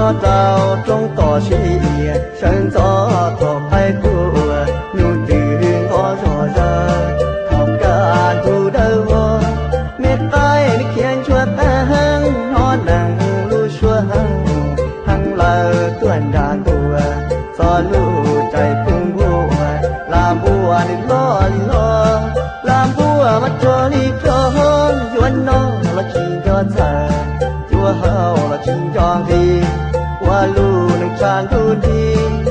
Nyob rau roob toj siab, sawv ntxov thaum qaib tuaj, nyuj twm nqov zog zawg, thaum kaj ntug dawb vog, me qaib nws khiav ntsuag qees, hnov neeg lub suab heev, heev lawm tuaj nram ntuj, txog lub caij kub npuj, lam npuaj nws loj li loj, lam npuaj mas rog li rog, yuav noj los tsis nco txhawj, yuav haus los tsis nco nqhis, ua lub neej tshav ntuj nrig,